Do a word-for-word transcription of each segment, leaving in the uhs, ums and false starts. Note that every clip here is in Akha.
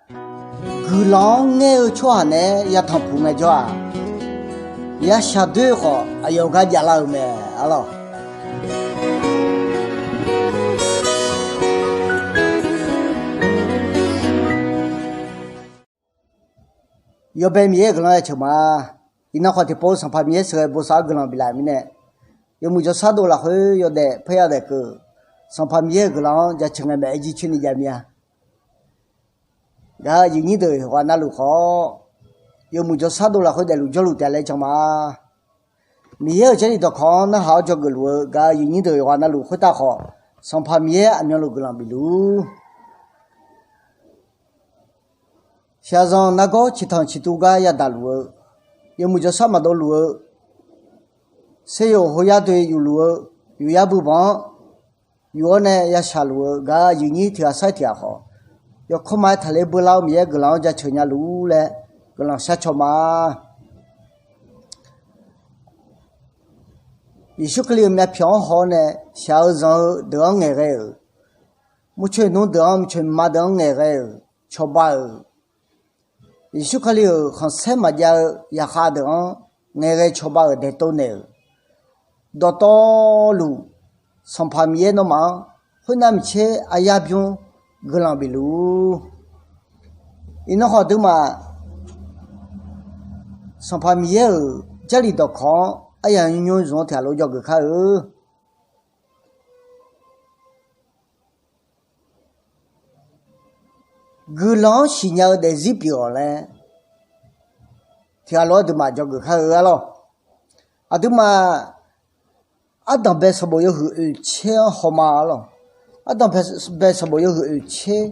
Guiqlanq-anr ngaer-eu tsawrhaq naeq-aer yatanq puq ngaejawr-aq, yashaq doer khawf aqyawf gar javlar-eu mae, arlawq. Yawbae Miqyaer-euq guiqlanq-anr jaceuq ma. Iqnan khawf tiqpov Sanqpaq Miqyaer sheuqghae bosav-awr guiqlanq biflaf-euq mirnae, yawmuiq jawrshar dov lafkhoer yawdaef paerya daef keuv, Sanqpaq Miqyaer-euq guiqlanq-anr jaceuq ngae maeq-aer jircoer ni jav mir-a. Gaq-euq aqyuif nyir deuq yawqghaq navluf khawf, yawmuiq jawrshar dov lafkhoer daefluf jawrluf taef laer jan ma. Miqyaer-euq Jarlif dawqkawq-anr narhaq-awr dzawgeuf luf-eu gaq-euq aqyuif nyir deuq yawqghaq navluf khoertav khawf, Sanqpaq Miqyaer aqmyanluf guiqlanq bifluf-ur. Shaqzanq nargawr ciqtanq ciqtuv gar yadaq luf-eu, yawmuiq jawrshar maqdov luf-eu, seryawq hoyar doe yufluf-eu, yufyar buibanq-anr yuf-awr nae yashaq luf-eu gaq-euq aqyuif nyir tiq ghaq sar-iq tiq ghaq khawf, yawkawr ma-aer taqler beular-awr Miqyaer guiqlanq-anr jaceuq nya luf-ur laer guiqlanq shar caw ma. Yeqsur Kali-euq myavpyawq-anr haw-awr nae shaq-eu zanq-eu deuq-anr ngaeqghae-euq, murcoeq nmr deuq-anr, murcoeq ma deuq-anr ngaeqghae-euq cawba-euq, Yeqsur Kali-euq khanqsaer maqjav-eu yaqkhav deuq-anr ngaeqghae cawba-euq daeqtov naeq-euq dawqtawvluf, Sanqpaq Miqyaer nawmaf-anr khoernav maqtser aryar bymr guiqlanq bifluf-ur. Iqnan khawf aqduimaf Sanqpaq Miqyaer-euq Jarlif dawqkawq-anr aryamq nymr nymr zmq-anr tiq ghaq lof dzawgeuf kar-eu. Guiqlanq-anr siqnya-eu daefzir pyeuf-awq laer tiq ghaq lof-aer aqduimaf dzawgeuf kar-eu arlawq. Aqduimaf ardanqbae sanqbof yawhuiq oeqtser-anr hawma arlawq. Ardanqbae sanqbof yawhuiq oeqtser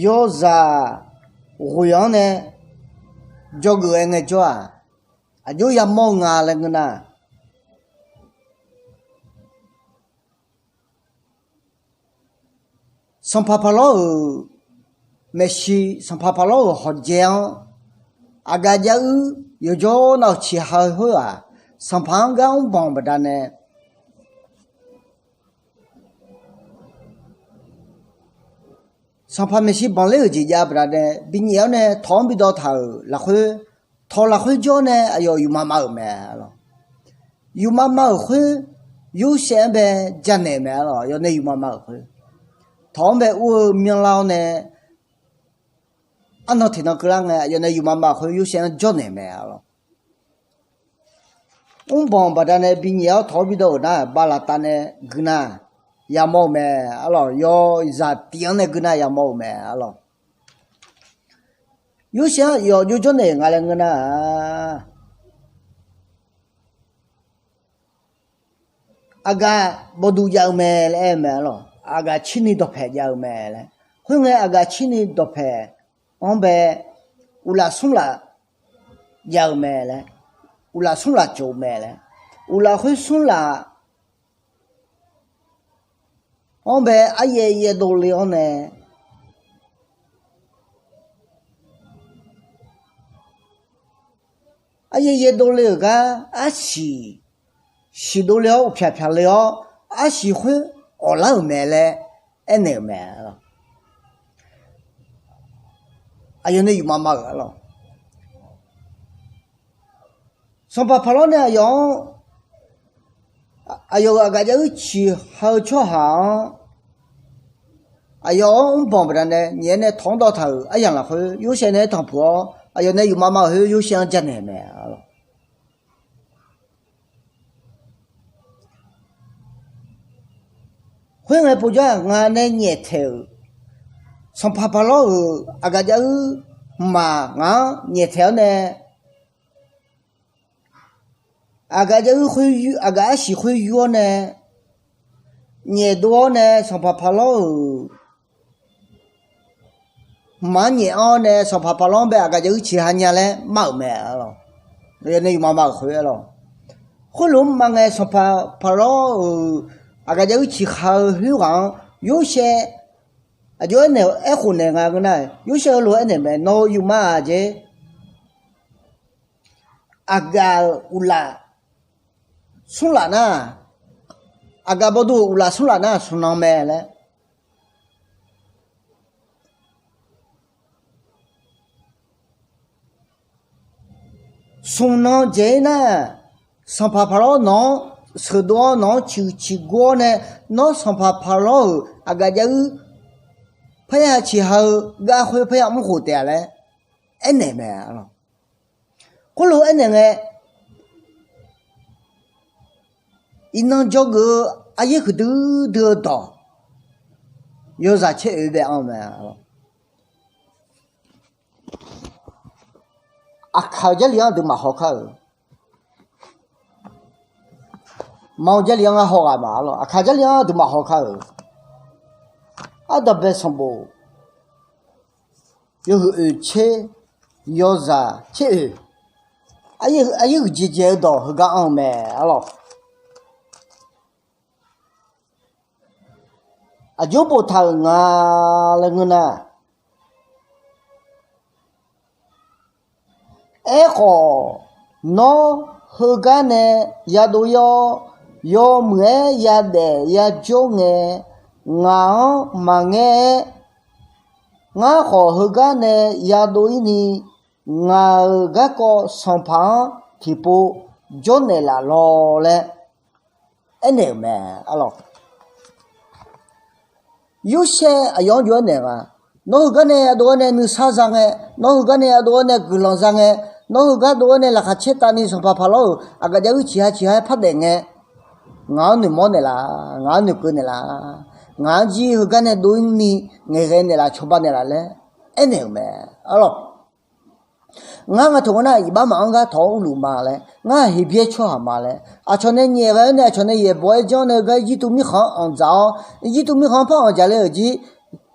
yawzaq ghoeq-anr nae dzawgeuf-aer ngaejawr-aq, aqjox yamawr-eu nga laer ngeur nar, Sanqpaq Paqlawr-euq maeqshi, Sanqpaq Paqlawr-euq hawqjae-anr aqgaf jav uir yawqjawr nav-euq ciqha-eu khoer-aq, Sanqpaq-anr gar mrbanq baqdanae Sanqpaq maeqshi banqler-euq jeq jav baqdanae binyaef-awr nae tawq-anr bidawv taq-euq lafkhoer, tawq lafkhoer jawr nae aqyawf yufma ma-euq mae arlawq. Yufma ma-euq khoer, Yorsaev-anr bae janaeq mae arlawq. Aqyawf nae yufma ma-euq khoer, tawq-anr bae ur-eu myanrlar-awr nae arnan tiqnan keuvlar ngae, aqyawf nae yufma ma-euq khoer Yorsaev-anr jawrnaeq mae arlawq. Mrbanq baqdanae binyaef-awr tawq-anr bidawv-euq nar, bala tav nae gui nar yamawr-eu mae arlawq. Yawzaq tif-anr nae gui nar yamawr-eu mae arlawq. Yorsaev-anr yawf jov jawrnaeq nga laer ngeur nar-aq, aqgaf bawduv jav-eu mae laer aer-eu mae arlawq. Aqgaf cirni dawqpaeq jav-eu mae laer. Khoerngae aqgaf cirni dawqpaeq-anr bae uqlaf smrlaf jav-eu mae laer, uqlaf smrlaf tsof-eu mae laer, uqlaf khoer smrlaf-anr bae aryaev yaev dovle-awr nae, aryaev yaev dovle-euq gar arsiq siq dovle-awr uqpyaq pyaq le-awr, arsiq khoer awqlar-euq mae laer aernaeq-euq mae. Aqyawf nae yufma ma-euq arlawq. Sanqpaq Paqlawr nae aqyawf-anr, aqyawf-euq aqgaf jav uir ciqha-eu tsawrhaq-anr, aqyawf-anr mrbanq baqdanae nyaef-aer nae tawq-anr dawv taq-euq aryamq lafkhoer Yorsaev nae aertanq puq-awr, aqyawf nae yufma ma-euq khoer Yorsaev-anr janaeq mae arlawq. Khoerngae povjawr-aq, ngaq nae nyaeftaeq-euq Sanqpaq Paqlawr-euq aqgaf jav uir mqmaq ngaq-anr nyaeftaeq-awr nae, aqgaf jav uir khoer, aqgaf arsiq khoer yur-awr nae, nyaefdov-awr nae Sanqpaq Paqlawr-euq mqmaq-anr nyaef-awr nae Sanqpaq Paqlawr-anr bae aqgaf jav uir ciqha nya laer mar-euq mae arlawq. Nae yufma ma-euq khoer arlawq. Khoerlof-anr ma ngae Sanqpaq Paqlawr-euq aqgaf jav uir ciqha-eu khoerghaq-anr Yorsaev aqjox aernaeq aerkhof naeq nga ngeur nar, Yorsaev heulof-aer aernaeq mae, nawq-euq yufma-aq jeq aqgaf-euq uqlaf smrlaf nar, aqgaf bawduq uqlaf smrlaf nar smq nan mae laer. Smq nan dzaeq-ir nar, sanqpaq paqlawr nawq-anr sheuqdov-awr nawq-anr ciqhuiq ciqgur-awr nae, nawr sanqpaq paqlawr-euq aqgaf jav-ir parya ciqha-eu gar khoer parya mr khof taef-a laer aernaeq mae. Khoerlof aernaeq ngae, iqnan dzawgeuf-eu aryaer huiqdui dui-eu dawq, yawzaq caer oe bae-anr mae. Aqkaq-eu Jarlif-anr aqduimaf haw kar-euq, ma-eu Jarlif-anr ngar haw ghaq ma lawq. Aqkaq Jarlif-anr aqduimaf haw kar-euq, ardanqbae sanqbof yawhuiq oeq tser, yawzaq tser oeq, aryaer huiqdzaeq dzaeq-eu dawq heugar anr-eu mae. Arlawq, aqjox boftaq-euq nga laer ngeur nar, aerkhawf, nawr heugar nae yadov-ir-awr, yawmuiq-aer yadaef yajawr ngae, ngaq-anr maqngaer-aer, ngar khawf heugar nae yadov-ir ni, ngaq-euq garkawv sanqpaq-anr tiqpov jawrnaeq laf lawr laer aernaeq-euq mae. Arlawq, Yorsaev aqyawf-anr jov-aer naeq nga. Nawr heugar nae yadov-aer nae nuisar za ngae, nawr heugar nae yadov-aer nae guiqlanq za ngae, nawr heugar dov-aer nae laqkhaq caer tavni sanqpaq paqlawr-euq aqgaf jav-ir ciqha ciqha-aer pardaef ngae, ngaq-anr noeqmawr naeqlaf, ngaq-anr noeqkeuv naeqlaf, ngaq-anr jir heugar nae dov-ir ni ngaeqghae naeqlaf, cawba naeqlaf laer aernaeq-euq mae. Arlawq, ngar nga taq ngeur nar, iqbax maqanr gar tawq-anr urluf ma laer, ngar-aq heqbyaer tsawrhaq ma laer, aqcawq nae nyaef ghae-awr nae aqcawq nae yaeqbawq-aer janr nae gar Irjirtuv mirkhanq-anr anqdzaq-awr, Irjirtuv mirkhanq-anr par anqdzaq le-euq jir,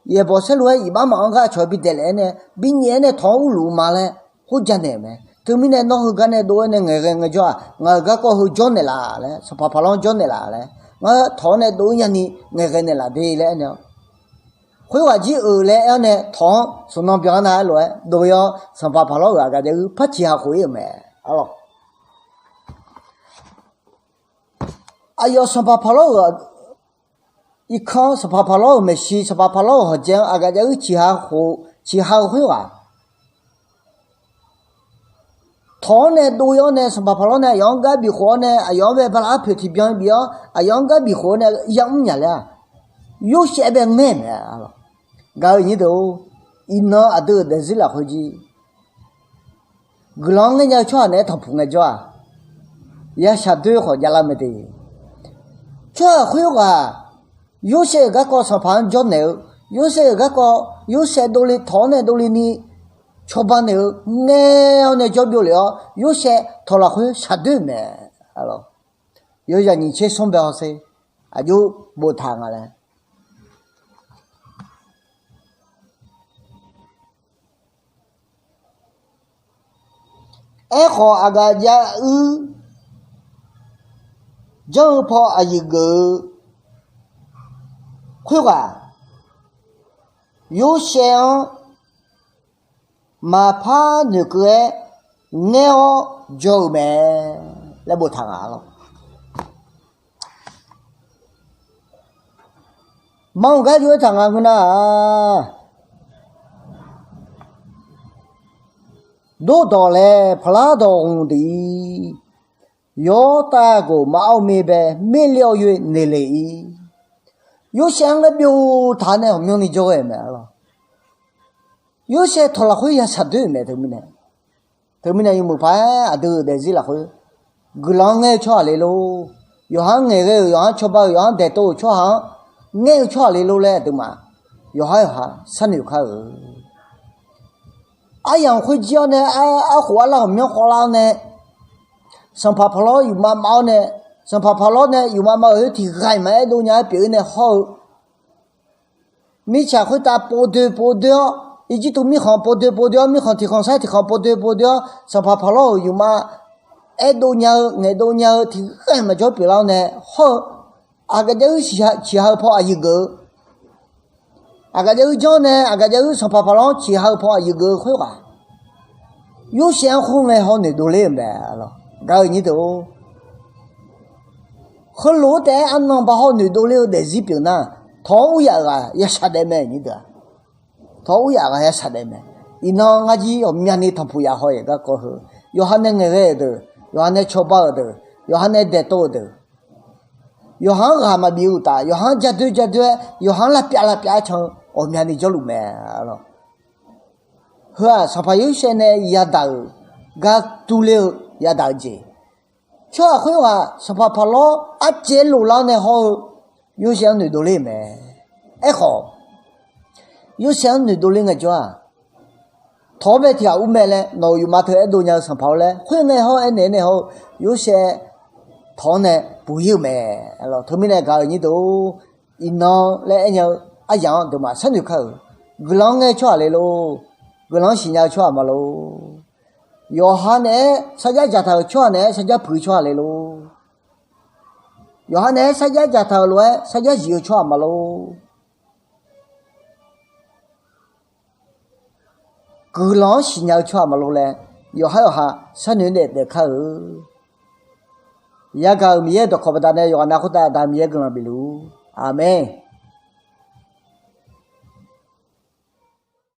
yaeqbawq saerlu-aer iqbax maqanr gar aqcawq-eu bidaeq lef-aer nae binyaef-aer nae tawq-anr urluf ma laer khoerja naeq-euq mae. Teumirnae nawr heugar nae dov-aer nae ngaeqghae ngaejawr-aq, ngaq-euq garkawv heu jawrnaeq laf laer, sanqpaq paqlawr-anr jawrnaeq laf laer, ngar tawq-awr nae dov-ir nyani ngaeqghae naeqlaf de laer aernaeq-awr, khoerghaq jir-euq laer aer-awr nae tawq-anr smq nan byan-anr nar-aer lof-aer dov-ir-awr, sanqpaq paqlawr-euq aqgaf jav-ir par ciqha khof-ir-euq mae. Arlawq, aqyawf sanqpaq paqlawr-euq irkanr, sanqpaq paqlawr-euq maeqshi, sanqpaq paqlawr-euq hawqjae-anr aqgaf jav-ir ciqha khof, ciqha-eu khoerghaq tawq-anr nae dov-ir-awr nae, sanqpaq paqlawr nae aqyawf-anr gar bifkhof-awr nae, aqyawf-anr bae bala arpoeq tiqbyan bif-awr aqyawf-anr gar bifkhof-awr nae yamr myaq laer-aq, Yorsaev bae ngaer mae. Arlawq, gaq-eu nyir deuq-or, iqnan aqdui-euq daefzir lafkhoer jir guiqlanq-anr ngaer nya-eu tsawrhaq naeq-aer tanqpuq ngaejawr-aq, ya shaqdoer khawf javlar mae de. Tsawrhaq khoerghaq Yorsaev-euq garkawv sanqpaq-anr jawrnaeq-eu, Yorsaev-euq garkawv, Yorsaev dovle tawq-anr nae dovle ni cawba naeq-eu ngaer-awr nae jawr byov lef-awr, Yorsaev tawq lafkhoer shaqdoer-euq mae. Yawzaq nyiq tser smr bae hawsher, aqjox boftaq nga laer. Aerkhawf, aqgaf jav-ir janr-eu paw aqyuif geuf-eu khoerghaq, Yorsaev-anr maqpar noeqkeuv-aer ngaer-awr jawr-eu mae laer boftaq nga lawq. Manq gar jov-aer taq nga ngeur nar-aq, dordawq laer paqlar dawq ghoq deuq-ir, yawtav ghoq maqaer-eu mir bae, mirle-awr yoe noeqle-ir. Yorsaev-anr ngaer byov taq nae ghawqmyanrni jawr ghae-euq mae lawq. Yorsaev tawq lafkhoer ya shaqdoer-euq mae teumirnae. Teumirnae yawmuiq paq-aer aqdui-euq daefzir lafkhoer guiqlanq-anr ngaer-eu tsawrhaq le lor. Yawqha-anr ngaeqghae-euq, yawqha-anr cawba-euq, yawqha-anr daeqtov-euq tsawrhaq-anr ngaer-eu tsawrhaq le lor laer aqduimaf yawqhar yawqha sharnoeq kar-euq. Aryamq khoerjir-awr nae, arkhof arlar ghawqmyanr khawvlar-awr nae, sanqpaq paqlawr yufmav mav-awr nae, sanqpaq paqlawr nae yufmav mav-euq tiqghaq-iq maqaer dov nya-aer pyeuf-ir nae hawr-eu mirtsaq khoertav pov doe pov doe-awr, Irjirtuv mirkhanq pov doe pov doe-awr, mirkhanq tiqkhanq sar tiqkhanq pov doe pov doe-awr, sanqpaq paqlawr-euq yufmav aerdov nya-eu ngaeqdov nya-eu tiqghaq-iq maqjawr pyeuflar-awr nae hawr-eu, aqgaf jav-ir ciqha-eu paw aqyuif geuf-eu, aqgaf jav-ir janr nae aqgaf jav-ir sanqpaq paqlawr-anr ciqha-eu paw aqyuif geuf-eu khoerghaq, Yorsaev-anr khoerngae hawr noeqdov ler-euq mae. Gaq-eu nyir deuq-or, Heulof-aer taef-aer arnan ba hawr noeqdov ler-eu daefzir pyeuf nar, tawq-anr uryaf ghaq ya shaqdaef mae nyir deuq-aq. Tawq-anr uryaf ghaq ya shaqdaef mae. Iqnan ngar jir ghawqmyani tanqpuq yaf haw-aer garkawv heu, yawqha nae ngaeqghae-euq deuq, yawqha nae cawba-euq deuq, yawqha nae daeqtov-euq deuq, yawqha-anr ghaq maqbif-eu uqtaf, yawqha-anr jadoer jadoer-aer, yawqha-anr lavpyav lavpyav-aer can-eu ghawqmyani jawrluf mae. Heu-aq, sanqpaq Yorsaev nae yadaq-euq gar durler-eu yadaq-eu jeq. Tsawrhaq khoerghaq sanqpaq Paqlawr arcaev loflar nae hawr-eu Yorsaev-anr noeqdov ler-eu mae. Aerkhawf, Yorsaev-anr noeqdov ler ngaejawr-aq, tawq-awr bae tiq ghaq ur mae laer nawq-euq yufma teu aerdov nya-eu sanqpaq-or laer khoerngae hawr aernaeq-aer nae hawr-eu Yorsaev tawq-anr nae buq-ir-eu mae. Teumirnae gaq-euq nyir deuq-or, iqnan laer aernya-eu aryaq-anr deuqmaf sharnoeq kar-euq. Guiqlanq-anr ngae-eu tsawrhaq le lor. Guiqlanq-anr siqnya-eu tsawrhaq ma lor. Yawqha naeq-aer sarjax dzaqtaq-euq tsawrhaq naeq-aer sarjax puiq-eu tsawrhaq le lor. Yawqha naeq-aer sarjax dzaqtaq-euq lof-aer sarjax zif-eu tsawrhaq ma lor. Guiqlanq-anr siqnya-eu tsawrhaq ma lor laer, yawqha yawqha sharnoeq daef daef kar-eu. Yagaq-euq Miqyaer-euq dawqkawq baqdanae yawqghaq nav khoertav Aqda Miqyaer guiqlanq bifluf-ur. Aqmeq.